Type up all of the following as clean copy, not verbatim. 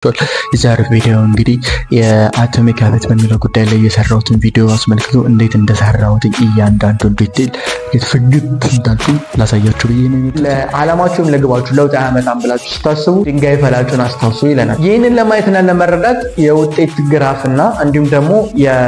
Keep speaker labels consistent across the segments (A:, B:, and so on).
A: የዛሬው ቪዲዮ እንግዲህ የ atomic habit በሚለው ጉዳይ ላይ የሰራሁትን ቪዲዮ አስመልክቶ እንዴት እንደሰራሁት እያንዳንዱን detail ፍግት እንዳልኩኝ ላሳያችሁ ብዬ ነው።
B: ለዓላማችሁም ለግባችሁ ለውጥ አያመጣም ብላችሁ ስታስቡ ድንጋይ ፈላጩን አስታውሱ ይለናል። ይህንን ለማየትና ለመረዳት የውጤት graph እና እንዲሁም ደግሞ የ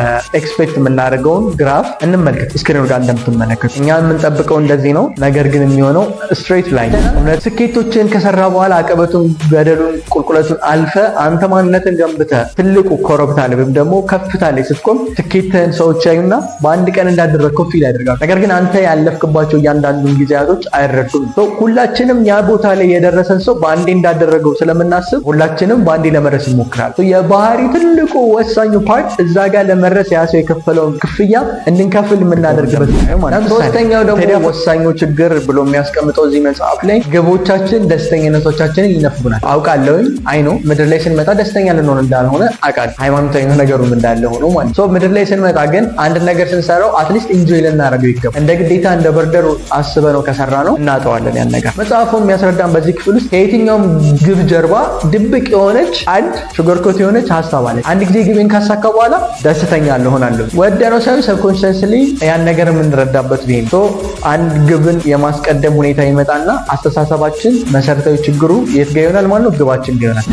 B: expect የምናደርገውን graph እንመልከት። Screen ኑ ጋር እንደምትመለከቱ እኛ የምንጠብቀው እንደዚህ ነው። ነገር ግን የሚሆነው straight line እውነት ስኬቶችን ከሰራ በኋላ አቀበቱን፣ ገደሉን፣ ቁልቁለቱን አልፈህ አንተ ማንነትን ገንብተህ ትልቁ ኮረብታ ላይ ወይም ደግሞ ከፍታ ላይ ስትቆም ስኬትህን ሰዎች ያዩና በአንድ ቀን እንዳደረግከው feel ያደርጋሉ። ነገር ግን አንተ ያለፍክባቸው እያንዳንዱን ጊዜያቶች አይረዱም። ሁላችንም ያ ቦታ ላይ የደረሰን ሰው በአንዴ እንዳደረገው ስለምናስብ ሁላችንም በአንዴ ለመድረስ ይሞክራል። የባህሪ ትልቁ ወሳኙ part እዛ ጋር ለመድረስ ያ ሰው የከፈለውን ክፍያ እንድንከፍል የምናደርግበት ማለት ነው። ሶስተኛው ደግሞ ወሳኙ ችግር ብሎ የሚያስቀምጠው እዚህ መጽሐፍ ላይ ግቦቻችን ደስተኝነቶቻችንን ይነፍጉናል። አውቃለሁኝ፣ I know፣ ምድር ላይ ስንመጣ ደስተኛ ልንሆን እንዳልሆነ አውቃለሁ። ሃይማኖታዊ ነገሩም እንዳለ ሆኖ ማለት ነው። ምድር ላይ ስንመጣ ግን አንድ ነገር ስንሰራው at least enjoy ልናደርገው ይገባል። እንደ ግዴታ እንደ burden አስበነው ከሰራነው እናጠዋለን ያን ነገር። መጽሐፉ የሚያስረዳን በዚህ ክፍል ውስጥ ከየትኛውም ግብ ጀርባ ድብቅ የሆነች አንድ sugarcoat የሆነች ሀሳብ አለች። አንድ ጊዜ ግቤን ካሳካ በኋላ ደስተኛ እሆናለሁ። ወደነው ሳይሆን subconsciously ያን ነገር የምንረዳበት ቢሆን አንድ ግብን የማስቀደም ሁኔታ ይመጣና አስተሳሰባችን መሰረታዊ ችግሩ የት ጋ ይሆናል ማለት ነው? ግባችን ጋ ይሆናል።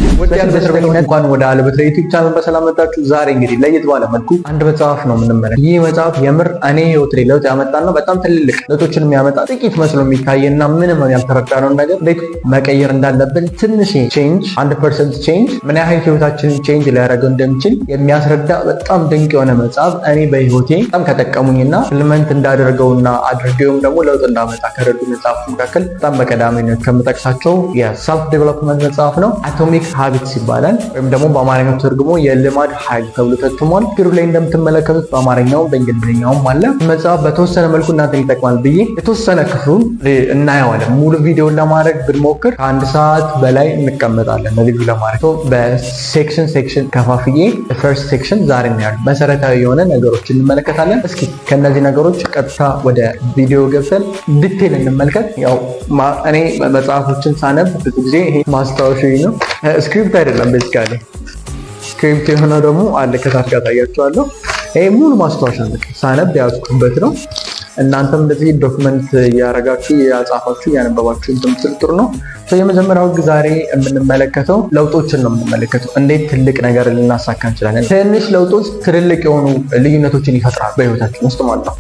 B: እንኳን ወደ አለበት YouTube channel በሰላም መጣችሁ። ዛሬ እንግዲህ ለየት ባለ መልኩ አንድ መጽሐፍ ነው የምንመለከተው። ይህ መጽሐፍ የምር እኔ ህይወት ላይ ለውጥ ያመጣ ነው። በጣም ትልልቅ ለውጦችን የሚያመጣ፣ ጥቂት መስሎ የሚታየና ምንም ያልተረዳነውን ነገር እንዴት መቀየር እንዳለብን፣ ትንሽ change፣ 1% change ምን ያህል ህይወታችንን change ሊያደርገው እንደሚችል የሚያስረዳ በጣም ድንቅ የሆነ መጽሐፍ፣ እኔ በህይወቴ በጣም ከጠቀሙኝና implement እንዳደርገውና አድርጌውም ደግሞ ለውጥ እንዳመጣ ከረዱ መጽሐፍ መካከል በጣም በቀዳሚነት ከምጠቅሳቸው የ self development መጽሐፍ ነው። Atomic Habits ይባላል ወይም ደግሞ በአማርኛው ተርጉሞ የልማድ ኃይል ተብሎ ተትሟል። Screen ኑ ላይ እንደምትመለከቱት በአማርኛውም በእንግሊዝኛውም አለ። መጽሐፍ በተወሰነ መልኩ እናንተን ይጠቅማል ብዬ የተወሰነ ክፍሉን እናየዋለን። ሙሉ ቪዲዮን ለማድረግ ብንሞክር ከአንድ ሰዓት በላይ እንቀመጣለን review ለማድረግ። በ section section ከፋፍዬ first section ዛሬ እናያለን። መሰረታዊ የሆነ ነገሮች እንመለከታለን። እስኪ ከእነዚህ ነገሮች ቀጥታ ወደ ቪዲዮ ገብተን detail እንመልከት። ያው እኔ መጽሐፎችን ሳነብ ብዙ ጊዜ ይሄ ማስታወሻ ነው፣ script አይደለም። Basically script የሆነው ደግሞ አለ፣ ከታች ጋር ታያቸዋለሁ። ይሄ ሙሉ ማስታወሻ ነው፣ ሳነብ ያዝኩበት ነው። እናንተም እንደዚህ document እያደረጋችሁ፣ እያጻፋችሁ፣ እያነበባችሁ እንትን ጥሩ ነው። የመጀመሪያው ህግ ዛሬ የምንመለከተው ለውጦችን ነው የምንመለከተው። እንዴት ትልቅ ነገር ልናሳካ እንችላለን? ትንሽ ለውጦች ትልልቅ የሆኑ ልዩነቶችን ይፈጥራሉ በህይወታችን ውስጥ ማለት ነው።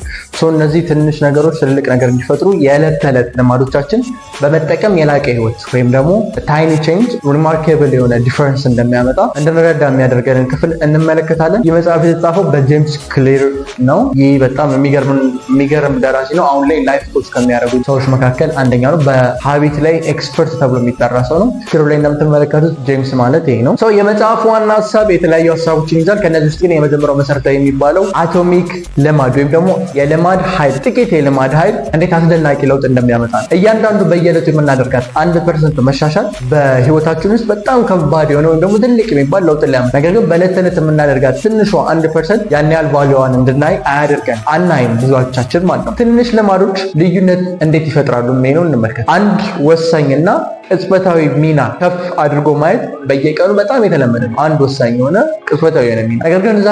B: እነዚህ ትንሽ ነገሮች ትልልቅ ነገር እንዲፈጥሩ የዕለት ተዕለት ልማዶቻችን በመጠቀም የላቀ ህይወት ወይም ደግሞ tiny change remarkable የሆነ difference እንደሚያመጣ እንድንረዳ የሚያደርገንን ክፍል እንመለከታለን። ይህ መጽሐፍ የተጻፈው በጄምስ ክሊር ነው። ይህ በጣም የሚገርም ደራሲ ነው። አሁን ላይ life coach ከሚያደርጉ ሰዎች መካከል አንደኛው ነው። በ habit ላይ expert ተብሎ የሚጠራ ሰው ነው። Screen ኑ ላይ እንደምትመለከቱት ጄምስ ማለት ይሄ ነው። የመጽሐፉ ዋና ሀሳብ የተለያዩ ሀሳቦችን ይዟል። ከነዚህ ውስጥ ግን የመጀመሪያው መሰረታዊ የሚባለው atomic ልማድ ወይም ደግሞ የልማድ ኃይል፣ ጥቂት የልማድ ኃይል እንዴት አስደናቂ ለውጥ እንደሚያመጣ ነው። እያንዳንዱ በየዕለቱ የምናደርጋት 1% መሻሻል በህይወታችን ውስጥ በጣም ከባድ የሆነ ወይም ደግሞ ትልቅ የሚባል ለውጥ ሊያመጣ፣ ነገር ግን በዕለት ተዕለት የምናደርጋት ትንሿ 1% ያን ያህል value ዋን እንድናይ አያደርገን፣ አናይም ብዙዎቻችን ማለት ነው። ትንሽ ልማዶች ልዩነት እንዴት ይፈጥራሉ የሚለውን እንመልከት። አንድ ወሳኝና ቅጽበታዊ ሚና ከፍ አድርጎ ማየት በየቀኑ በጣም የተለመደ ነው። አንድ ወሳኝ የሆነ ቅጽበታዊ የሆነ ሚና፣ ነገር ግን እዛ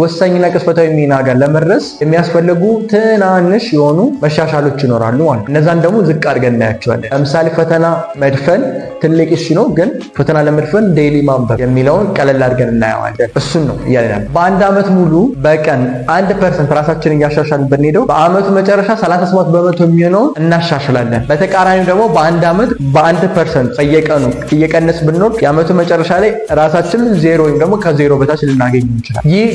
B: ወሳኝና ቅጽበታዊ ሚና ጋር ለመድረስ የሚያስፈልጉ ትናንሽ የሆኑ መሻሻሎች ይኖራሉ ማለት ነው። እነዛን ደግሞ ዝቅ አድርገን እናያቸዋለን። ለምሳሌ ፈተና መድፈን ትልቅ issue ነው፣ ግን ፈተና ለመድፈን daily ማንበብ የሚለውን ቀለል አድርገን እናየዋለን። እሱን ነው እያለን በአንድ ዓመት ሙሉ በቀን 1% ራሳችንን እያሻሻልን ብንሄደው በአመቱ መጨረሻ 37% የሚሆነውን እናሻሽላለን። በተቃራኒው ደግሞ በአንድ ዓመት በ1% በየቀኑ እየቀነስ ብንወርድ የዓመቱ መጨረሻ ላይ ራሳችንን ዜሮ ወይም ደግሞ ከዜሮ በታች ልናገኝ እንችላለን። ይህ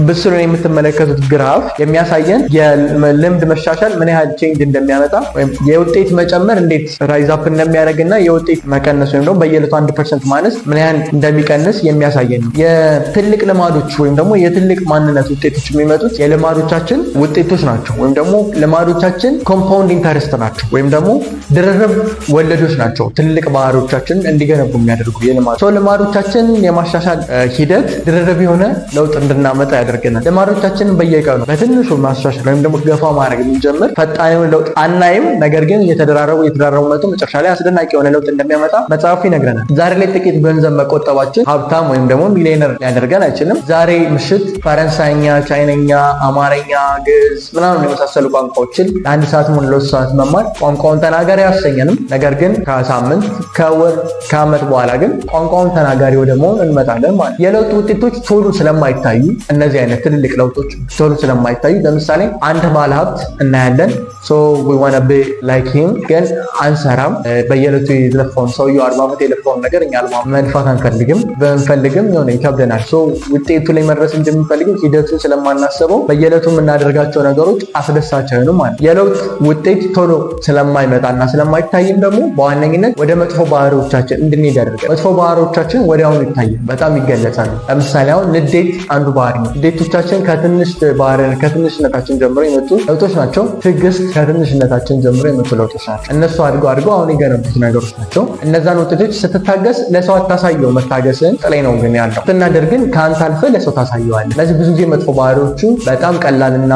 B: ምስሉ ላይ የምትመለከቱት graph የሚያሳየን የልምድ መሻሻል ምን ያህል change እንደሚያመጣ ወይም የውጤት መጨመር እንዴት rise up እንደሚያደርግ እና የውጤት መቀነስ ወይም ደግሞ በየዕለቱ 1% ማነስ ምን ያህል እንደሚቀንስ የሚያሳየን ነው። የትልቅ ልማዶች ወይም ደግሞ የትልቅ ማንነት ውጤቶች የሚመጡት የልማዶቻችን ውጤቶች ናቸው። ወይም ደግሞ ልማዶቻችን compound interest ናቸው ወይም ደግሞ ድርርብ ወለዶች ናቸው። ትልቅ ባህሪዎቻችንን እንዲገነቡ የሚያደርጉ የልማድ ሰው ልማዶቻችን የማሻሻል ሂደት ድርርብ የሆነ ለውጥ እንድናመጣ ያደርገናል። ልማዶቻችንን በየቀኑ በትንሹ ማሻሻል ወይም ደግሞ ገፋ ማድረግ የምንጀምር ፈጣን የሆነ ለውጥ አናይም። ነገር ግን እየተደራረቡ እየተደራረቡ መቶ መጨረሻ ላይ አስደናቂ የሆነ ለውጥ እንደሚያመጣ መጽሐፉ ይነግረናል። ዛሬ ላይ ጥቂት ገንዘብ መቆጠባችን ሀብታም ወይም ደግሞ ሚሊዮነር ሊያደርገን አይችልም። ዛሬ ምሽት ፈረንሳይኛ፣ ቻይነኛ፣ አማርኛ፣ ግዕዝ ምናምን የመሳሰሉ ቋንቋዎችን ለ1 ሰዓት ሆነ ለ3 ሰዓት መማር ቋንቋውን ተናጋሪ አያሰኘንም። ነገር ግን ከሳምንት፣ ከወር፣ ከዓመት በኋላ ግን ቋንቋውን ተናጋሪ ወደ መሆን እንመጣለን ማለት። የለውጥ ውጤቶች ቶሎ ስለማይታዩ፣ እነዚህ አይነት ትልልቅ ለውጦች ቶሎ ስለማይታዩ፣ ለምሳሌ አንድ ባለ ሀብት እናያለን። So we wanna be like him፣ ግን አንሰራም። በየዕለቱ የለፋውን፣ ሰውየው 40 ዓመት የለፋውን ነገር እኛ መልፋት አንፈልግም። ብንፈልግም የሆነ ይከብደናል። So ውጤቱ ላይ መድረስ እንደምንፈልግም ሂደቱን ስለማናስበው በየዕለቱ የምናደርጋቸው ነገሮች አስደሳች አይሆኑም ማለት። የለውጥ ውጤት ቶሎ ስለማይመጣና ስለማይታይም ደግሞ በዋነኝነት ወደ መጥፎ ባህሪዎቻችን እንድንሄድ ያደርጋል። መጥፎ ባህሪዎቻችን ወዲያውኑ ይታያል፣ በጣም ይገለጻሉ። ለምሳሌ አሁን ንዴት አንዱ ባህሪ ነው። ንዴቶቻችን ከትንሽ ባህሪ ከትንሽነታችን ጀምሮ የመጡ ለውጦች ናቸው። ትዕግስት ከትንሽነታችን ጀምሮ የመጡ ለውጦች ናቸው። እነሱ አድገው አድገው አሁን የገነቡት ነገሮች ናቸው። እነዛን ውጤቶች ስትታገስ ለሰው አታሳየው። መታገስን ጥላይ ነው ግን ያለው ስትናደድ ግን ከአንተ አልፈህ ለሰው ታሳየዋለህ። ስለዚህ ብዙ ጊዜ መጥፎ ባህሪዎቹ በጣም ቀላልና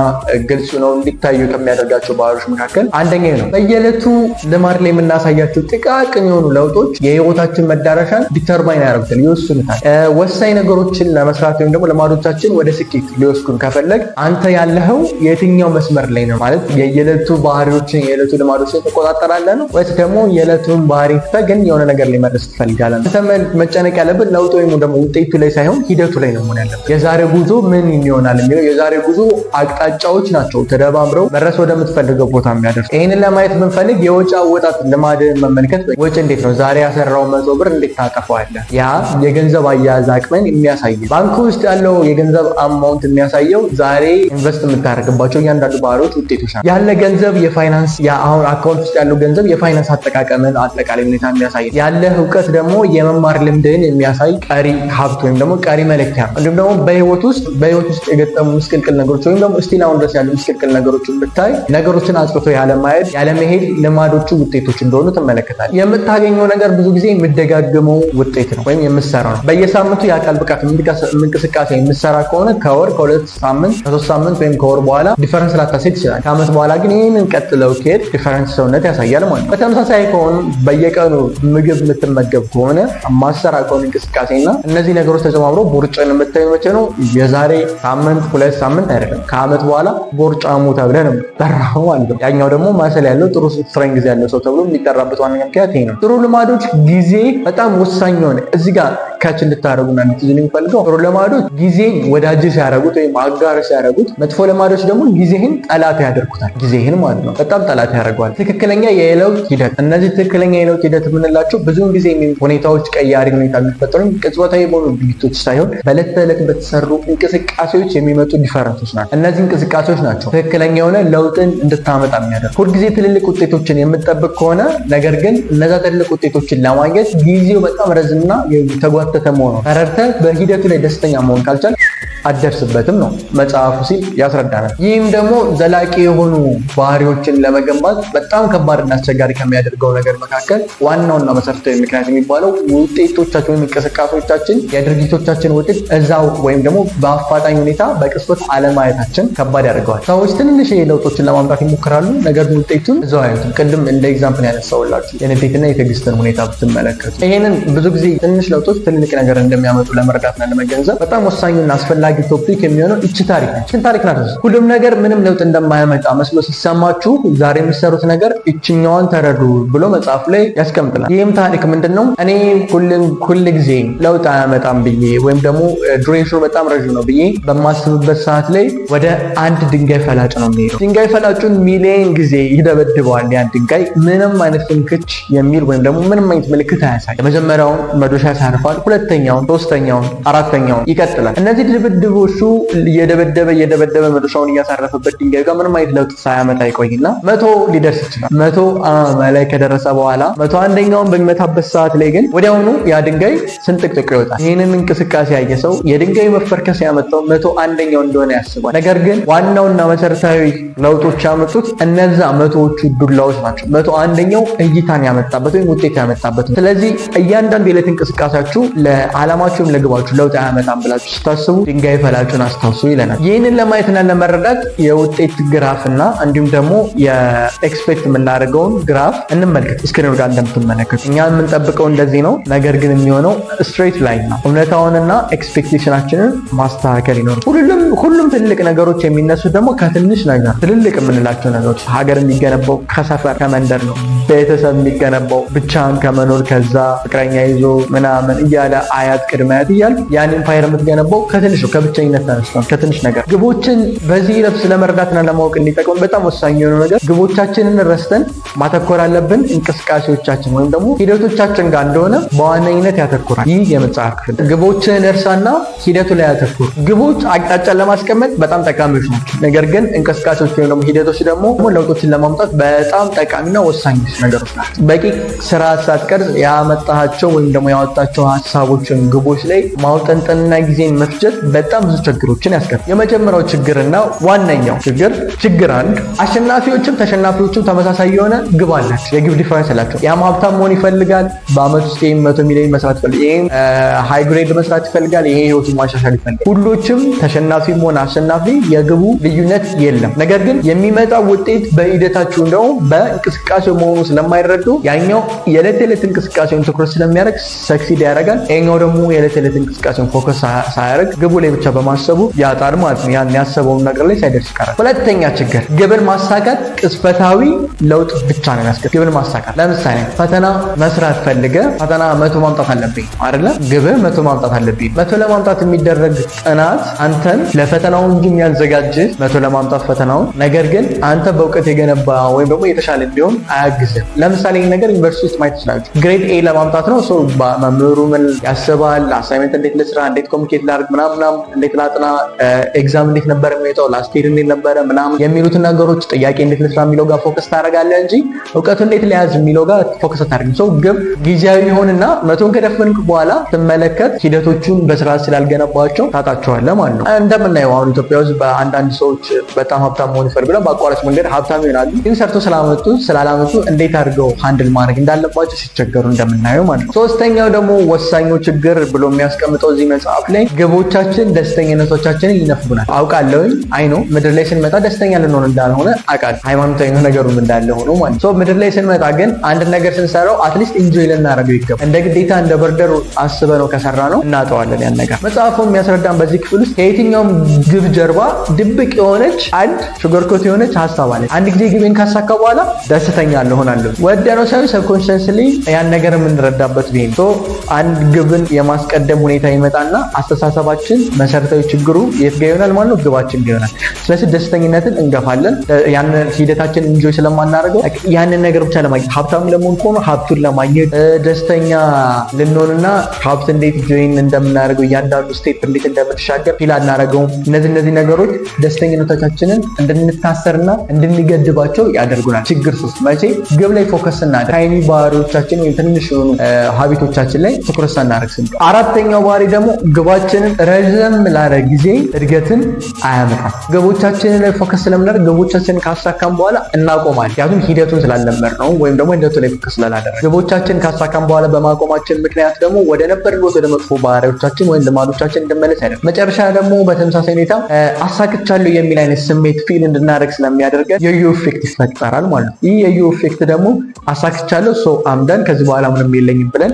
B: ግልጽ ነው እንዲታዩ ከሚያደርጋቸው ባህሪዎች መካከል አንደኛው ነው። በየዕለቱ ልማድ ላይ የምናሳያቸው ጥቃቅን የሆኑ ለውጦች የህይወታችን መዳረሻን determine ያደርጉታል፣ ይወስኑታል። ወሳኝ ነገሮችን ለመስራት ወይም ደግሞ ልማዶቻችን ወደ ስኬት ሊወስዱን ከፈለግ አንተ ያለኸው የትኛው መስመር ላይ ነው? ማለት የየዕለቱ ባህሪዎችን፣ የዕለቱ ልማዶችን ትቆጣጠራለህ ነው ወይስ ደግሞ የዕለቱን ባህሪ ትተህ ግን የሆነ ነገር ላይ መድረስ ትፈልጋለህ? አንተ መጨነቅ ያለብን ለውጥ ወይም ደግሞ ውጤቱ ላይ ሳይሆን ሂደቱ ላይ ነው መሆን ያለብን። የዛሬ ጉዞ ምን ይሆናል የሚለው የዛሬ ጉዞ አቅጣጫዎች ናቸው ተደባምረው መድረስ ወደምትፈልገው ቦታ የሚያደርሱ። ይህንን ለማየት ብንፈልግ የወጪ አወጣት ልማድን መመልከት። ወጪ እንዴት ነው? ዛሬ ያሰራው 100 ብር እንዴት ታጠፋዋለህ? ያ የገንዘብ አያያዝ አቅምን የሚያሳይ፣ ባንክ ውስጥ ያለው የገንዘብ amount የሚያሳየው ዛሬ invest የምታደርግባቸው እያንዳንዱ ባህሪዎች ውጤቶች ናቸው። ያለ ገንዘብ የፋይናንስ፣ አሁን account ውስጥ ያለው ገንዘብ የፋይናንስ አጠቃቀምን አጠቃላይ ሁኔታ የሚያሳይ፣ ያለ እውቀት ደግሞ የመማር ልምድህን የሚያሳይ ቀሪ ሀብት ወይም ደግሞ ቀሪ መለኪያ ነው። እንዲሁም ደግሞ በህይወት ውስጥ የገጠሙ ምስቅልቅል ነገሮች ወይም ደግሞ still አሁን ድረስ ያሉ ምስቅልቅል ነገሮችን ብታይ ነገሮችን አጽርቶ ያለማየት፣ ያለመሄድ ልማዶቹ ውጤቶች እንደሆኑ ትመለከታለህ። የምታገኘው ነገር ብዙ ጊዜ የምደጋግመው ውጤት ነው ወይም የምሰራው ነው። በየሳምንቱ የአካል ብቃት እንቅስቃሴ የምሰራ ከሆነ ከወር፣ ከ2 ሳምንት፣ ከ3 ሳምንት ወይም ከወር በኋላ difference ላታሳይ ትችላል። ከአመት በኋላ ግን ይህንን ቀጥለው ከሄድ difference ሰውነት ያሳያል ማለት ነው። በተመሳሳይ ከሆኑ በየቀኑ ምግብ የምትመገብ ከሆነ፣ ማሰራ ከሆነ እንቅስቃሴና እነዚህ ነገሮች ተጨማምሮ ቦርጭን የምታዩ መቼ ነው? የዛሬ ሳምንት፣ 2 ሳምንት አይደለም፣ ከአመት በኋላ ቦርጫሙ ተብለህ ነው የምትጠራው ማለት ነው። ያኛው ደግሞ muscle ያለው፣ ጥሩ strength ያለው ሰው ተብሎ የሚጠራበት ዋነኛ ምክንያት ይሄ ነው። ጥሩ ልማዶች ጊዜ በጣም ወሳኝ የሆነ፣ እዚህ ጋር catch እንድታደርጉና እንድትይዙ የሚፈልገው፣ ጥሩ ልማዶች ጊዜን ወዳጅ ሲያደርጉት ወይም አጋር ሲያደርጉት፣ መጥፎ ልማዶች ደግሞ ጊዜህን ጠላት ያደርጉታል። ጊዜህን ማለት ነው፣ በጣም ጠላት ያደርገዋል። ትክክለኛ የለውጥ ሂደት፣ እነዚህ ትክክለኛ የለውጥ ሂደት የምንላቸው ብዙውን ጊዜ ሁኔታዎች ቀያሪ ሁኔታ የሚፈጠሩ ቅጽበታዊ በሆኑ ድርጊቶች ሳይሆን በዕለት ተዕለት በተሰሩ እንቅስቃሴዎች የሚመጡ difference ኦች ናቸው። እነዚህ እንቅስቃሴዎች ናቸው ትክክለኛ የሆነ ለውጥን እንድታመጣ የሚያደርጉ። ሁልጊዜ ትልልቅ ውጤቶችን የምትጠብቅ ከሆነ፣ ነገር ግን እነዛ ትልልቅ ውጤቶችን ለማግኘት ጊዜው በጣም ረዝምና የተጓተተ መሆኑ ተረድተህ በሂደቱ ላይ ደስተኛ መሆን ካልቻል አትደርስበትም ነው መጽሐፉ ሲል ያስረዳናል። ይህም ደግሞ ዘላቂ የሆኑ ባህሪዎችን ለመገንባት በጣም ከባድና አስቸጋሪ ከሚያደርገው ነገር መካከል ዋናውና መሰረታዊ ምክንያት የሚባለው ውጤቶቻችን ወይም እንቅስቃሴዎቻችን፣ የድርጊቶቻችን ውጤት እዛው ወይም ደግሞ በአፋጣኝ ሁኔታ በቅጽበት አለማየታችን ከባድ ያደርገዋል። ሰዎች ትንንሽ ለውጦችን ለማምጣት ይሞክራሉ፣ ነገር ግን ውጤቱን እዛው አያዩትም። ቅድም እንደ example ያነሳውላችሁ የንዴትና የትዕግስትን ሁኔታ ብትመለከቱ ይሄንን ብዙ ጊዜ ትንሽ ለውጦች ትልቅ ነገር እንደሚያመጡ ለመረዳትና ለመገንዘብ በጣም ወሳኙና አስፈላጊ topic የሚሆነው እቺ ታሪክ ነች። እቺን ታሪክ ናት። ሁሉም ነገር ምንም ለውጥ እንደማያመጣ መስሎ ሲሰማችሁ ዛሬ የምትሰሩት ነገር እችኛዋን ተረዱ ብሎ መጽሐፍ ላይ ያስቀምጥላል። ይህም ታሪክ ምንድን ነው? እኔ ሁል ጊዜ ለውጥ አያመጣም ብዬ ወይም ደግሞ duration ኑ በጣም ረዥም ነው ብዬ በማስብበት ሰዓት ላይ ወደ አንድ ድንጋይ ፈላጭ ነው የሚሄደው። ድንጋይ ፈላጩን ሚሊየን ጊዜ ይደበድበዋል። ያን ድንጋይ ምንም አይነት ፍንክች የሚል ወይም ደግሞ ምንም አይነት ምልክት አያሳይ። የመጀመሪያውን መዶሻ ያሳርፋል። ሁለተኛውን፣ ሶስተኛውን፣ አራተኛውን ይቀጥላል። እነዚህ ድብድቦቹ እየደበደበ እየደበደበ መዶሻውን እያሳረፈበት ድንጋይ ጋር ምንም አይነት ለውጥ ሳያመጣ ይቆይና 100 ሊደርስ ይችላል። 100 ላይ ከደረሰ በኋላ 101ኛውን በሚመታበት ሰዓት ላይ ግን ወዲያውኑ ያ ድንጋይ ስንጥቅጥቅ ይወጣል። ይህንን እንቅስቃሴ ያየ ሰው የድንጋዩ መፈርከስ ያመጣው 101ኛው እንደሆነ ያስባል። ነገር ግን ዋናውና መሰረታዊ ለውጦች ያመጡት እነዛ መቶዎቹ ዱላዎች ናቸው። 101ኛው እይታን ያመጣበት ወይም ውጤት ያመጣበት ነው። ስለዚህ እያንዳንዱ የዕለት እንቅስቃሴያችሁ ለዓላማችሁ ወይም ለግባችሁ ለውጥ አያመጣም ብላችሁ ስታስቡ ድንጋይ ድንጋይ ፈላጩን አስታውሱ ይለናል። ይህንን ለማየትና ለመረዳት የውጤት ግራፍና እንዲሁም ደግሞ የ expect የምናደርገውን ግራፍ እንመልከት። Screen ኑ ጋር እንደምትመለከቱ እኛ የምንጠብቀው እንደዚህ ነው። ነገር ግን የሚሆነው straight line ነው። እውነታውንና expectation ኣችንን ማስተካከል ይኖር። ሁሉም ትልቅ ነገሮች የሚነሱት ደግሞ ከትንሽ ነገር፣ ትልልቅ የምንላቸው ነገሮች፣ ሀገር የሚገነባው ከሰፈር ከመንደር ነው። ቤተሰብ የሚገነባው ብቻን ከመኖር፣ ከዛ ፍቅረኛ ይዞ ምናምን እያለ፣ አያት ቅድመ አያት እያለ ያን empire የምትገነባው ከትንሽ ነው፣ ከብቸኝነት ተነስቶ ከትንሽ ነገር። ግቦችን በዚህ ረፍስ ለመረዳትና ለማወቅ እንዲጠቅም በጣም ወሳኝ የሆነው ነገር ግቦቻችንን ረስተን ማተኮር አለብን እንቅስቃሴዎቻችን ወይም ደግሞ ሂደቶቻችን ጋር እንደሆነ በዋነኝነት ያተኩራል። ይህ የመጽሐፍ ክፍል ግቦችን እርሳና ሂደቱ ላይ ያተኩር። ግቦች አቅጣጫን ለማስቀመጥ በጣም ጠቃሚዎች ናቸው። ነገር ግን እንቅስቃሴዎች ወይም ደግሞ ሂደቶች ደግሞ ለውጦችን ለማምጣት በጣም ጠቃሚና ወሳኝ ነገሮች ናቸው። በቂ ስራ ሳትቀርጽ ያመጣሃቸው ወይም ደግሞ ያወጣቸው ሀሳቦችን ግቦች ላይ ማውጠንጠንና ጊዜን መፍጀት በጣም ብዙ ችግሮችን ያስከትላል። የመጀመሪያው ችግርና ዋነኛው ችግር፣ ችግር አንድ፣ አሸናፊዎችም ተሸናፊዎችም ተመሳሳይ የሆነ ግብ አላቸው። የግብ difference አላቸው። ያም ሀብታም መሆን ይፈልጋል። በአመት ውስጥ ይህም 100 ሚሊዮን መስራት ይፈልጋል። ይህም high grade መስራት ይፈልጋል። ይሄ ህይወቱን ማሻሻል ይፈልጋል። ሁሎችም ተሸናፊም ሆነ አሸናፊ የግቡ ልዩነት የለም። ነገር ግን የሚመጣው ውጤት በሂደታችሁ እንደውም በእንቅስቃሴው መሆኑ ስለማይረዱ ያኛው የዕለት ዕለት እንቅስቃሴውን ትኩረት ስለሚያደርግ succeed ያደርጋል። ይሄኛው ደግሞ የዕለት ዕለት እንቅስቃሴውን focus ሳያደርግ ግቡ ላይ ብቻ በማሰቡ ያጣል ማለት ነው። ያን ያሰበውን ነገር ላይ ሳይደርስ ይቀራል። ሁለተኛ ችግር፣ ግብን ማሳካት ቅጽበታዊ ለውጥ ብቻ ነው የሚያስገኝ። ግብን ማሳካት፣ ለምሳሌ ፈተና መስራት ፈልገ ፈተና 100 ማምጣት አለብኝ አይደለ? ግብህ 100 ማምጣት አለብኝ። 100 ለማምጣት የሚደረግ ጥናት አንተን ለፈተናው እንጂ የሚያዘጋጅህ 100 ለማምጣት ፈተናውን፣ ነገር ግን አንተ በእውቀት የገነባ ወይም ደግሞ የተሻለ እንዲሆን አያግዝም። ለምሳሌ ይህ ነገር ዩኒቨርሲቲ ውስጥ ማየት ትችላላችሁ። Grade A ለማምጣት ነው ሰው መምህሩ ምን ያስባል፣ assignment እንዴት ልስራ፣ እንዴት communicate ላድርግ፣ ምናምን ምናምን፣ እንዴት ላጥና፣ exam እንዴት ነበር የሚወጣው፣ last year እንዴት ነበረ ምናምን የሚሉትን ነገሮች፣ ጥያቄ እንዴት ልስራ የሚለው ጋር focus ታደርጋለህ እንጂ እውቀቱ እንዴት ሊያዝ የሚለው ጋር focus አታደርግም። So ግብ ጊዜያዊ ይሆንና 100ን ከደፈንክ በኋላ ትመለከት ሂደቶቹን በስርዓት ስላልገነባቸው ታጣቸዋለህ ማለት ነው። እንደምናየው አሁን ኢትዮጵያ ውስጥ በአንዳንድ ሰዎች በጣም ሀብታም መሆን ይፈልጋሉ። በአቋራጭ መንገድ ሀብታም ይሆናሉ። ግን ሰርቶ ስላመጡ ስላላመጡ እንዴት አድርገው handle ማድረግ እንዳለባቸው ሲቸገሩ እንደምናየው ማለት ነው። ሶስተኛው ደግሞ ወሳኙ ችግር ብሎ የሚያስቀምጠው እዚህ መጽሐፍ ላይ ግቦቻችን ደስተኝነቶቻችንን ይነፍጉናል። አውቃለሁኝ፣ I know፣ ምድር ላይ ስንመጣ ደስተኛ ልንሆን እንዳልሆነ አውቃለሁ። ሃይማኖታዊ ነገሩም እንዳለ ሆኖ ማለት ነው። ምድር ላይ ስንመጣ ግን አንድ ነገር ስንሰራው at least enjoy ልናደርገው ይገባል። እንደ ግዴታ እንደ burden አስበነው ከሰራነው እናጠዋለን ያን ነገር። መጽሐፉ የሚያስረዳን በዚህ ክፍል ውስጥ ከየትኛውም ግብ ጀርባ ድብቅ የሆነች አንድ sugarcoat የሆነች ሀሳብ አለች። አንድ ጊዜ ግቤን ካሳካ በኋላ ደስተኛ እሆናለሁ። ወደነው ሳይሆን subconsciously ያን ነገር የምንረዳበት ቢሆን አንድ ግብን የማስቀደም ሁኔታ ይመጣና አስተሳሰባችን መሰረታዊ ችግሩ የት ጋ ይሆናል ማለት ነው? ግባችን ጋ ይሆናል። ስለዚህ ደስተኝነትን እንገፋለን። ያንን ሂደታችን enjoy ስለማናደርገው ያንን ነገር ብቻ ለማግኘት፣ ሀብታም ለመሆን ከሆነ ሀብቱን ለማግኘት፣ ደስተኛ ልንሆንና ሀብት እንዴት join እንደምናደርገው እያንዳንዱ step እንዴት እንደምትሻገር feel አናደርገውም። እነዚህ ነገሮች ደስተኝነቶቻችንን እንድንታሰርና እንድንገድባቸው ያደርጉናል። ችግር ሶስት፣ መቼ ግብ ላይ focus ስናደርግ tiny ባህሪዎቻችን ወይም ትንሽ የሆኑ habit ኦቻችን ላይ ትኩረት ሳናደርግ ስንቀር። አራተኛው ባህሪ ደግሞ ግባችንን ረዘም ላለ ጊዜ እድገትን አያመጣም። ግቦቻችንን ላይ focus ስለምናደርግ ግቦቻችንን ካሳካን በኋላ እናቆማለን። ምክንያቱም ሂደቱን ስላለመድነው ወይም ደግሞ ሂደቱ ላይ focus ስላላደረግን። ግቦቻችንን ካሳካን በኋላ በማቆማችን ምክንያት ደግሞ ወደ ነበርንበት ወደ መጥፎ ባህሪዎቻችን ወይም ልማዶቻችን እንድመለስ ያደርጋል። መጨረሻ ደግሞ በተመሳሳይ ሁኔታ አሳክቻለሁ የሚል አይነት ስሜት feel እንድናደርግ ስለሚያደርገን yo-yo effect ይፈጠራል ማለት ነው። ይህ yo-yo effect ደግሞ አሳክቻለሁ፣ so I'm done፣ ከዚህ በኋላ ምንም የለኝም ብለን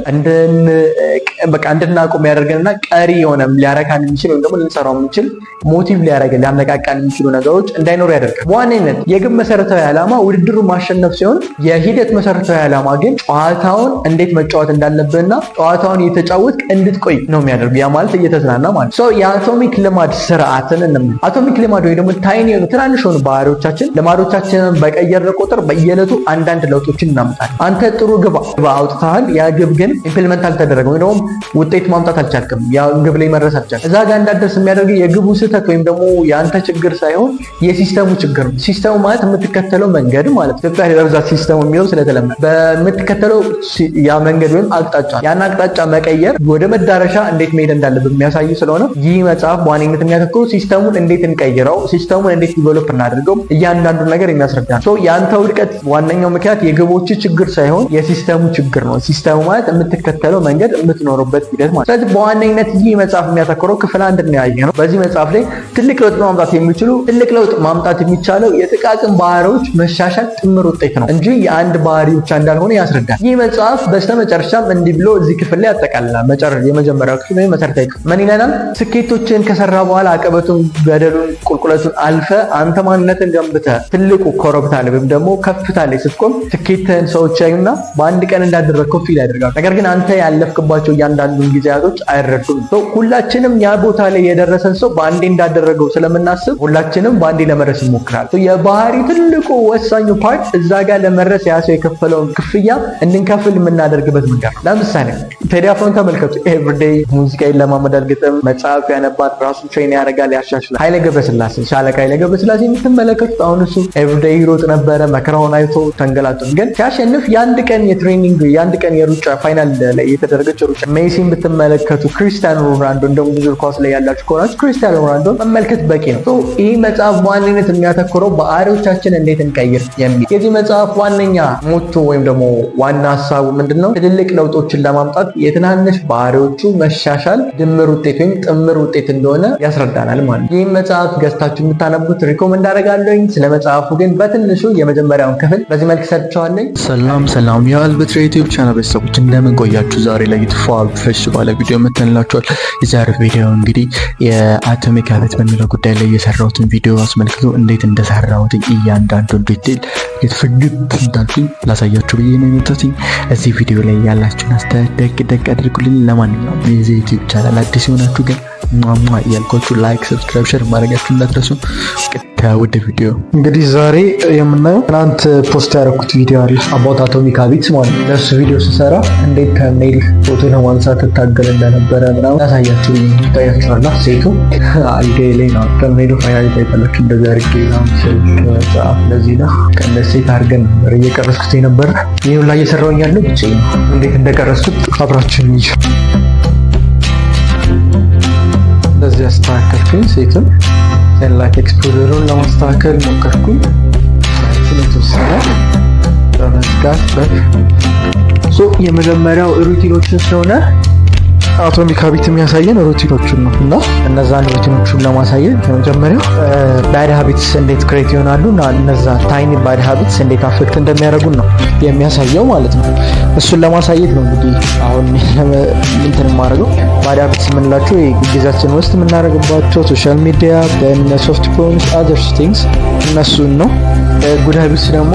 B: በቃ እንድናቆም ያደርገንና ቀሪ የሆነ ሊያረካን የሚችል ወይም ደግሞ ልንሰራው የምንችል motive ሊያደርገን ሊያነቃቃን የሚችሉ ነገሮች እንዳይኖሩ ያደርጋል። በዋነኝነት የግብ መሰረታዊ ዓላማ ውድድሩን ማሸነፍ ሲሆን የሂደት መሰረታዊ ዓላማ ግን ጨዋታውን እንዴት መጫወት እንዳለብህና ጨዋታውን እየተጫወትክ እንድትቆይ ነው የሚያደርጉ። ያ ማለት እየተዝናና ማለት ነው። የ atomic ልማድ ስርዓትን እንምን atomic ልማድ ወይ ደግሞ tiny የሆኑ ትናንሽ የሆኑ ባህሪዎቻችን ልማዶቻችንን በቀየርን ቁጥር በየዕለቱ አንዳንድ ለውጦችን እናመጣለን። አንተ ጥሩ ግብ አውጥተሃል። ያ ግብ ግን implement አልተደረገም ወይ ደግሞ ውጤት ማምጣት አልቻልክም። ያ ግብ ላይ መድረስ አልቻልክም። እዛ ጋር እንዳትደርስ የሚያደርግ የግቡ ስህተት ወይም ደግሞ የአንተ ችግር ሳይሆን የ system ኡ ችግር ነው። System ኡ ማለት የምትከተለው መንገድ ማለት፣ ኢትዮጵያ በብዛት system ኡ የሚለው ስለተለመደ፣ በምትከተለው ያ መንገድ ወይም አቅጣጫ፣ ያን አቅጣጫ መቀየር ወደ መዳረሻ እንዴት መሄድ እንዳለብን የሚያሳይ ስለሆነ ይህ መጽሐፍ በዋነኝነት የሚያተኩረው system ኡን እንዴት እንቀይረው፣ system ኡን እንዴት develop እናድርገው፣ እያንዳንዱ ነገር የሚያስረዳ ነው። የአንተ ውድቀት ዋነኛው ምክንያት የግቦች ችግር ሳይሆን የ system ኡ ችግር ነው። System ኡ ማለት የምትከተለው መንገድ፣ የምትኖርበት የምንኖርበት ሂደት ማለት። ስለዚህ በዋነኝነት ይህ መጽሐፍ የሚያተኩረው ክፍል አንድ ነው ያየነው። በዚህ መጽሐፍ ላይ ትልቅ ለውጥ ማምጣት የሚችሉ ትልቅ ለውጥ ማምጣት የሚቻለው የጥቃቅን ባህሪዎች መሻሻል ጥምር ውጤት ነው እንጂ የአንድ ባህሪ ብቻ እንዳልሆነ ያስረዳል። ይህ መጽሐፍ በስተመጨረሻም እንዲህ ብሎ እዚህ ክፍል ላይ ያጠቃልላል። የመጀመሪያው ክፍል ወይም መሰረታዊ ክፍል ምን ይለናል? ስኬቶችን ከሰራ በኋላ አቀበቱን፣ ገደሉን፣ ቁልቁለቱን አልፈ አንተ ማንነትን ገንብተ ትልቁ ኮረብታ ላይ ወይም ደግሞ ከፍታ ላይ ስትቆም ስኬትህን ሰዎች ያዩና በአንድ ቀን እንዳደረግከው feel ያደርጋሉ። ነገር ግን አንተ ያለፍክባቸው እያንዳንዱን ጊዜያቶች አይረዱም። ሁላችንም ያ ቦታ ላይ የደረሰን ሰው በአንዴ እንዳደረገው ስለምናስብ ሁላችንም በአንዴ ለመድረስ እንሞክራለን። የባህሪ ትልቁ ወሳኙ part እዛ ጋር ለመድረስ ያ ሰው የከፈለውን ክፍያ እንድንከፍል የምናደርግበት መንገድ ነው። ለምሳሌ ቴዲ አፍሮን ተመልከቱ። Everyday ሙዚቃ ይለማመዳል፣ ግጥም መጽሐፍ ያነባል፣ ራሱን train ያደርጋል፣ ያሻሽላል። ኃይሌ ገብረስላሴ፣ ሻለቃ ኃይሌ ገብረስላሴ የምትመለከቱት አሁን እሱ everyday ይሮጥ ነበረ፣ መከራውን አይቶ ተንገላቶ፣ ግን ሲያሸንፍ የአንድ ቀን የ training፣ የአንድ ቀን የሩጫ final ላይ የተደረገች ሩጫ። ሜሲን ብትመለከቱ፣ ክርስቲያኖ ሮናልዶ፣ እንደውም ብዙ ኳስ ላይ ያላችሁ ከሆናችሁ ክርስቲያኖ ሮናልዶ መመልከት በቂ ነው። ይህ መጽሐፍ በዋነኝነት የሚያተኩረው ባህሪዎቻችን እንዴት እንቀይር የሚል። የዚህ መጽሐፍ ዋነኛ motto ወይም ደግሞ ዋና ሀሳቡ ምንድን ነው? ትልልቅ ለውጦችን ለማምጣት የትናንሽ ባህሪዎቹ መሻሻል ድምር ውጤት ወይም ጥምር ውጤት እንደሆነ ያስረዳናል ማለት ነው። ይህም መጽሐፍ ገዝታችሁ የምታነቡት recommend አደርጋለሁኝ። ስለ መጽሐፉ ግን በትንሹ የመጀመሪያውን ክፍል በዚህ መልክ ሰርቸዋለኝ።
A: ሰላም ሰላም የአልበትራ ዩቲዩብ ቻናል ቤተሰቦች፣ እንደምን ቆያችሁ? ዛሬ ላይ ፏ ፈሽ ባለ ቪዲዮ መተንላችኋል። የዛሬ ቪዲዮ እንግዲህ የ Atomic Habit በሚለው ጉዳይ ላይ የሰራሁትን ቪዲዮ አስመልክቶ እንዴት እንደሰራሁት እያንዳንዱን detail ፍግት እንዳልኩኝ ላሳያችሁ ብዬ ነው የመጣሁት። እዚህ ቪዲዮ ላይ ያላችሁን አስተያየት ደቅ ደቅ አድርጉልኝ። ለማንኛውም የዚህ ዩቲዩብ ቻናል አዲስ የሆናችሁ ግን ሟሟ እያልኳችሁ like፣ subscribe፣ share ማድረጋችሁ እንዳትረሱ። ቀጥታ ወደ ቪዲዮ።
C: እንግዲህ ዛሬ የምናየው ትናንት post ያደረኩት ቪዲዮ አለ about Atomic Habits ማለት ነው። ለእሱ ቪዲዮ ስሰራ እንዴት thumbnail ፎቶ ለማንሳት ትታገል እንደነበረ ምናምን ያሳያችሁ ይታያችኋል። ሴቱ አልጋዬ ላይ ነው thumbnail ኡ final ታይታላችሁ። እንደዚህ አድርጌ ምናምን ስልክ፣ መጽሐፍ ለዚህ ነው ከነ set አድርገን ነበር እየቀረስኩት የነበረ። ይህ ላይ እየሰራሁኝ ያለው ብቻዬን ነው። እንዴት እንደቀረስኩት አብራችን ይዤ እንደዚህ ያስተካከልኩኝ፣ set ኡን light exposure ኡን ለማስተካከል ሞከርኩኝ። Light ኡን የተወሰነ በመዝጋት የመጀመሪያው routine ኦችን ስለሆነ Atomic Habit የሚያሳየን routine ኦችን ነው እና እነዛን routine ኦችን ለማሳየት ከመጀመሪያው bad habits እንዴት create ይሆናሉ እና እነዛ tiny bad habits እንዴት affect እንደሚያደርጉን ነው የሚያሳየው ማለት ነው። እሱን ለማሳየት ነው እንግዲህ አሁን እንትን የማደርገው። Bad habits የምንላቸው ጊዜያችን ውስጥ የምናደርግባቸው social media፣ በእነ soft phones፣ other things እነሱን ነው። Good habits ደግሞ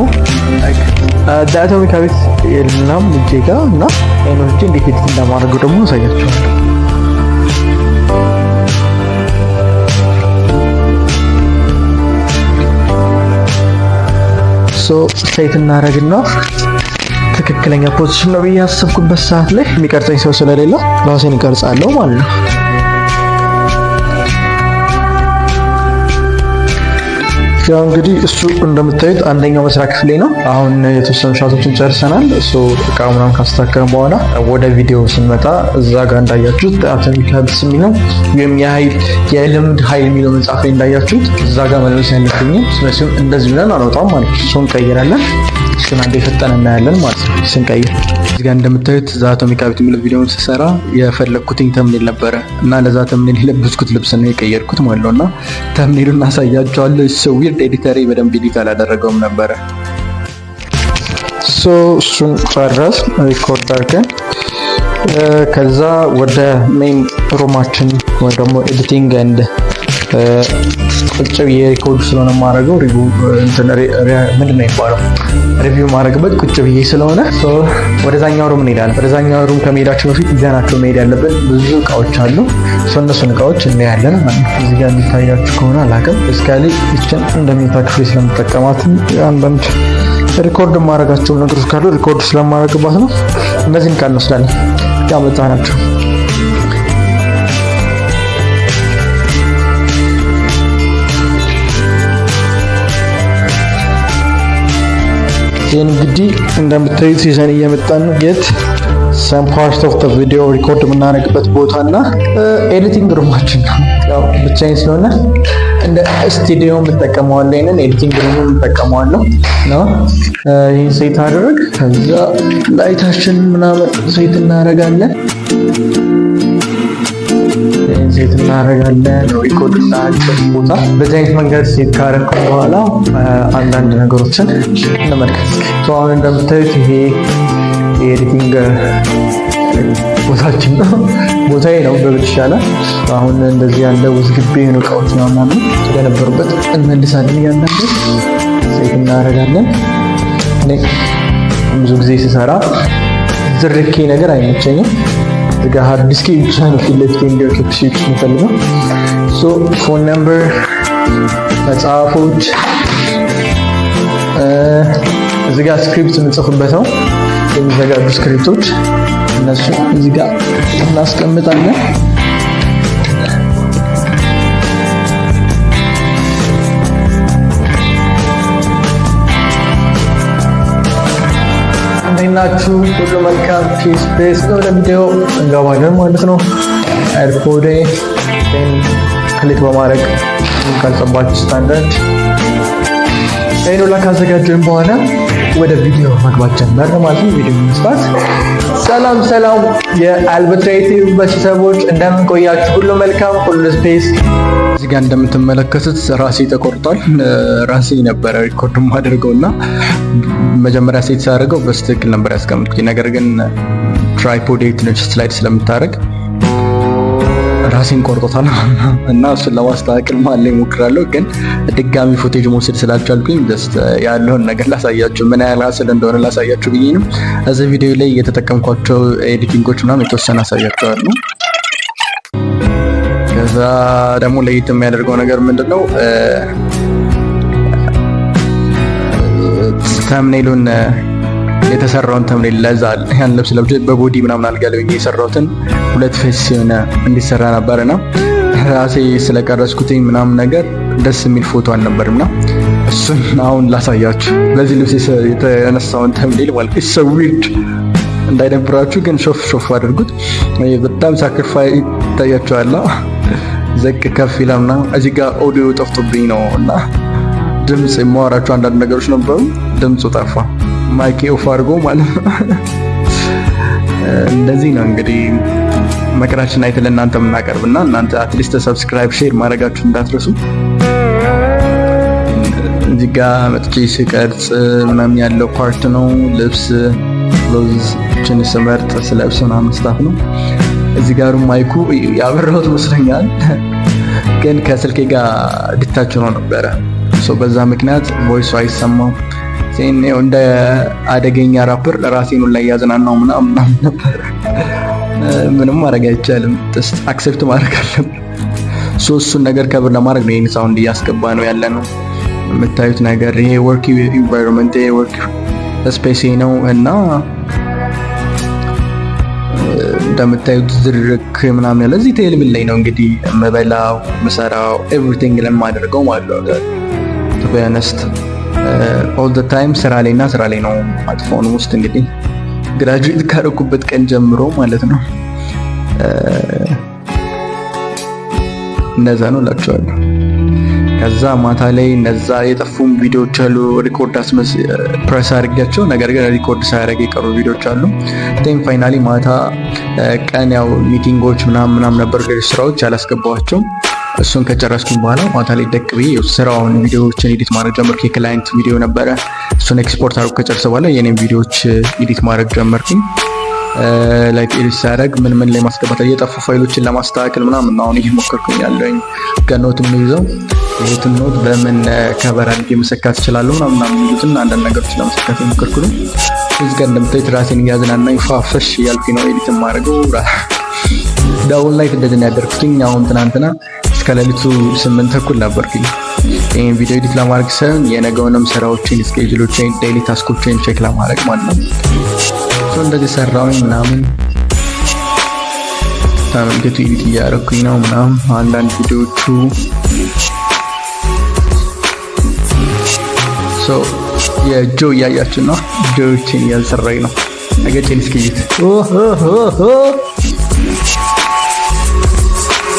C: Atomic Habits የልናም እጄ ጋ እና ይህን ወስጄ እንዴት edit እንደማደርገው ደግሞ አሳያችኋለሁ። So set እናደርግና ትክክለኛ position ነው ብዬ ያሰብኩበት ሰዓት ላይ የሚቀርጸኝ ሰው ስለሌለ ራሴን እቀርጻለሁ ማለት ነው። ያው እንግዲህ እሱ እንደምታዩት አንደኛው መስሪያ ክፍሌ ነው። አሁን የተወሰኑ shot ኦችን ጨርሰናል። እሱ እቃ ምናምን ካስተካከልን በኋላ ወደ ቪዲዮ ስንመጣ እዛ ጋር እንዳያችሁት Atomic Habits የሚለው ወይም የኃይል የልምድ ኃይል የሚለው መጽሐፍ ላይ እንዳያችሁት እዛ ጋር መልበስ ያለብኝ ስለዚህ እንደዚህ ብለን አልወጣም ማለት ነው። እሱን እንቀይራለን። እሱን አንዴ የፈጠነ እናያለን ማለት ነው ስንቀይር።
A: እዚህ ጋር እንደምታዩት The Atomic Habit የሚለው ቪዲዮውን ስሰራ የፈለግኩትኝ thumbnail ነበረ እና ለዛ thumbnail የለበስኩት ልብስ ነው የቀየርኩት ማለት ነው። እና thumbnail ኡን አሳያችኋለሁ። So weird፣ editor ኤ በደንብ edit አላደረገውም ነበረ።
C: So እሱን ጨረስ፣ record አድርገን ከዛ ወደ main room ኣችን ወይ ደግሞ editing and ቁጭ ብዬ record ስለሆነ የማደርገው፣ ምንድን ነው የሚባለው፣ review ማድረግበት ቁጭ ብዬ ስለሆነ ወደዛኛው room እንሄዳለን። ወደዛኛው room ከመሄዳችን በፊት ይዘናቸው መሄድ ያለብን ብዙ እቃዎች አሉ። እነሱን እቃዎች እናያለን ማለት ነው። እዚህ ጋር የሚታያችሁ ከሆነ አላውቅም። እስካሊ ይችን እንደሚታ ክፍሌ ስለምጠቀማት አንዳንድ record የማደርጋቸው ነገሮች ካሉ record ስለማደርግባት ነው። እነዚህን ቃል እንወስዳለን ያመጣ ናቸው። ይህን እንግዲህ እንደምታዩት ይዘን እየመጣን ነው። የት some part of video record የምናደርግበት ቦታ እና editing room ኣችን ነው። ያው ብቻዬን ስለሆነ እንደ ስቱዲዮ የምጠቀመዋለሁ፣ ይሄንን editing room የምጠቀመዋለሁ ነው። ይህን set አድርግ፣ ከዛ light ኣችን ምናምን set እናደርጋለን።
B: Set እናደርጋለን። Record እናደርግበት ቦታ በዚህ አይነት መንገድ set ካረኩ በኋላ አንዳንድ ነገሮችን እንመልከት። አሁን እንደምታዩት ይሄ የ editing ቦታችን ነው፣ ቦታዬ ነው ብል ይሻላል። አሁን እንደዚህ ያለ ውዝግቤ የሆኑ እቃዎች ምናምን ስለነበሩበት እንመልሳለን። እያንዳንዱ set እናደርጋለን። እኔ ብዙ ጊዜ ስሰራ ዝርኬ ነገር አይመቸኝም። እዚጋ hard disk ኤ ብቻ ነው ፊት ለፊት እንዲወጥ የምፈልገው። Phone number፣ መጽሐፎች፣ እዚጋ script የምጽፍበት ነው፣ የሚዘጋጁ script ኦች እነሱ እዚህ ጋር እናስቀምጣለን። እንዴት ናችሁ? ሁሉ መልካም፣ peace peace። ወደ ቪዲዮ እንገባለን ማለት ነው። AirPod ኤ click በማድረግ የምንቀርጽባችሁ ስታንዳርድ ይህን ሁላ ካዘጋጀን በኋላ ወደ ቪዲዮ መግባት ጀመር ማለት ነው። ቪዲዮ መስራት። ሰላም ሰላም፣ የአልበትሬቲቭ ቤተሰቦች እንደምን ቆያችሁ? ሁሉ መልካም፣ ሁሉ space።
A: እዚህ ጋር እንደምትመለከቱት ራሴ ተቆርጧል። ራሴ ነበረ record ማደርገው እና መጀመሪያ set ሳደርገው በትክክል ነበር ያስቀምጥኩት። ነገር ግን tripod ትንሽ slide ስለምታደርግ ራሴን ቆርጦታል እና እሱን ለማስተካከል መሀል ላይ እሞክራለሁ፣ ግን ድጋሚ footage መውሰድ ስላልቻልኩኝ just ያለውን ነገር ላሳያችሁ፣ ምን ያህል hassle እንደሆነ ላሳያችሁ ብዬ ነው። እዚህ ቪዲዮ ላይ የተጠቀምኳቸው editing ኦች ምናምን የተወሰነ አሳያችኋለሁ። ከዛ ደግሞ ለየት የሚያደርገው ነገር ምንድን ነው? Thumbnail ኡን፣ የተሰራውን thumbnail ለዛ ያን ልብስ ለብሼ በ body ምናምን አልጋ ላይ የሰራሁትን ሁለት face የሆነ እንዲሰራ ነበርና ራሴ ስለቀረጽኩትኝ ምናምን ነገር ደስ የሚል ፎቶ አልነበርምና እሱን አሁን ላሳያችሁ። በዚህ ልብስ የተነሳውን thumbnail ማለት so weird፣ እንዳይደብራችሁ ግን ሾፍ ሾፍ አድርጉት። በጣም sacrifice ይታያችኋል። ዘቅ ከፍ ይላልና እዚህ ጋር ኦዲዮ ጠፍቶብኝ ነው እና ድምፅ የማወራቸው አንዳንድ ነገሮች ነበሩ። ድምፁ ጠፋ። Mic off አድርጎ ማለት ነው። እንደዚህ ነው እንግዲህ መከራችን አይተን ለእናንተ የምናቀርብና እናንተ at least subscribe፣ share ማድረጋችሁ እንዳትረሱ። እዚህ ጋ መጥቼ ስቀርጽ ምናምን ያለው part ነው። ልብስ clothes ኦችን ስመርጥ፣ ስለብስ ምናምን stuff ነው። እዚህ ጋር mic ኡ ያበራሁት መስለኛል፣ ግን ከስልኬ ጋር detach ሆኖ ነበረ። በዛ ምክንያት voice ኡ አይሰማም። እንደ አደገኛ ራፐር ራሴን ላይ ያዝናናው ምናምን ምናምን ነበር። ምንም ማድረግ አይቻልም። Just accept ማድረግ አለብን። So እሱን ነገር cover ለማድረግ ነው ይህን sound እያስገባ ነው ያለ ነው የምታዩት ነገር። ይሄ work environment፣ ይሄ work space ነው እና እንደምታዩት ዝርክ ምናምን ያለ እዚህ table ላይ ነው እንግዲህ የምበላው፣ ምሰራው፣ everything ለማደርገው ማለት ነው። To be honest, all the time ስራ ላይ እና ስራ ላይ ነው አጥፎን ውስጥ እንግዲህ graduate ካደረኩበት ቀን ጀምሮ ማለት ነው። እንደዛ ነው እላቸዋለሁ። ከዛ ማታ ላይ እነዛ የጠፉም ቪዲዮዎች አሉ፣ record press አድርጊያቸው ነገር ግን record ሳያደርግ የቀሩ ቪዲዮዎች አሉ። Then finally ማታ፣ ቀን ያው meeting ኦች ምናምን ምናምን ነበሩ፣ ሌሎች ስራዎች ያላስገባኋቸው። እሱን ከጨረስኩኝ በኋላ ማታ ላይ ደቅ ብዬ ስራውን ቪዲዮዎችን edit ማድረግ ጀመርኩ። የ client ቪዲዮ ነበረ። እሱን ኤክስፖርት አድርጎ ከጨረሰ በኋላ የኔም ቪዲዮዎች edit ማድረግ ጀመርኩኝ። Like edit ሳደርግ ምን ምን ላይ ማስገባት፣ የጠፉ ፋይሎችን ለማስተካከል ምናምን አሁን እየሞከርኩኝ ያለኝ ከ note የሚይዘው ይሄትን note በምን cover አድርጌ መሰካት እችላለሁ ምናምን ምናምን የሚሉትን አንዳንድ ነገሮች ለመሰካት የሞከርኩ ነው። እዚህ ጋር እንደምታዩት ራሴን እያዝናናኝ ፋፈሽ እያልኩኝ ነው edit የማደርገው። Down light እንደዚህ ነው ያደርኩትኝ። አሁን ትናንትና እስከ ሌሊቱ 8:30 ነበርኩኝ። ይህን ቪዲዮ edit ለማድረግ ሳይሆን የነገውንም ስራዎችን፣ schedule ኦችን፣ daily task ኦችን check ለማድረግ ማለት ነው። እንደዚህ ሰራውኝ ምናምን፣ ተመልከቱ፣ edit እያደረኩኝ ነው ምናምን አንዳንድ ቪዲዮዎቹ። የጆ እያያችን ነው። ጆዎችን እያልሰራኝ ነው። ነገ ቼን እስኪይት